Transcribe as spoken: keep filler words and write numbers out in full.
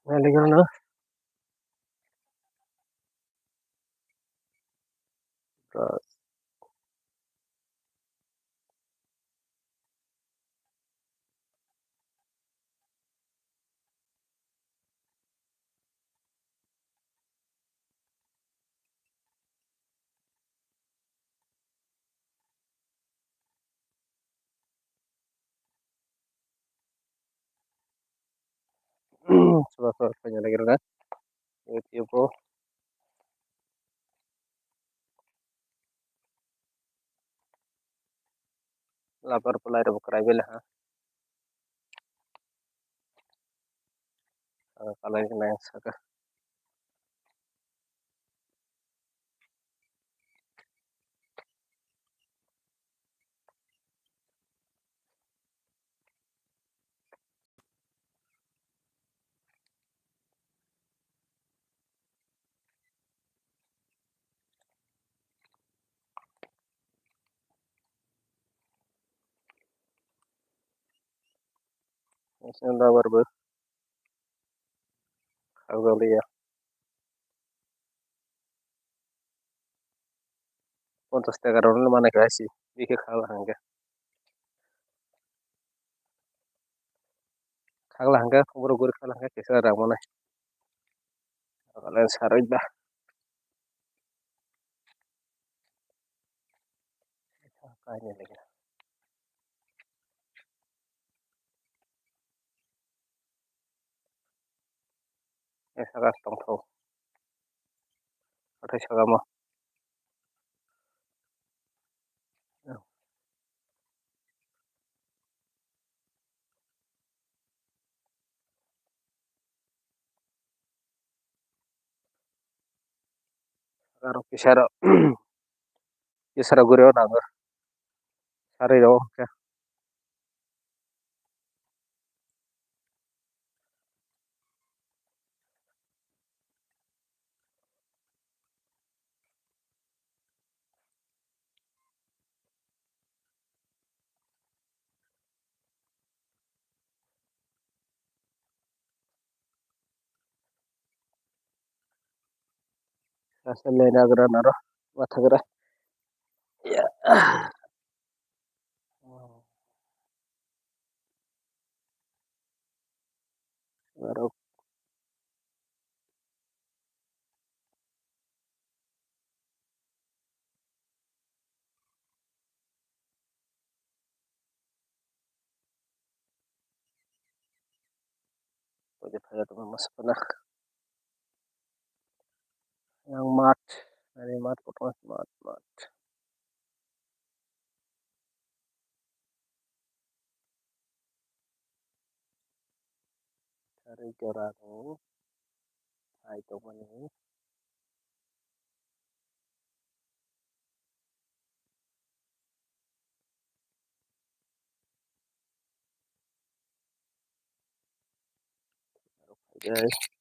Nailigwrano. Soba soba khaina lagi rwna. Tei bo labar belai rwbo kwrwi belaha. Kalai khe nang saka. Rubber bo khakjak liya. Ponchas taka rok no manai kha si, bikhe khakla hangkhe. Khakla hangkhe, borok guri khakla hangkhe kisa rang manai. Sarwi ba. Saka tongthok. Hathai saka mo. Aro kisa ro, kisa ro guri o nango. Sarwi rw khe. Asa lena gra naro wathagra. Ya. Aro. Pwede phaiya tongma swkang. Yang mat, nani mat kotor mat, mat. Tari jora ni hai tongmani. Guys.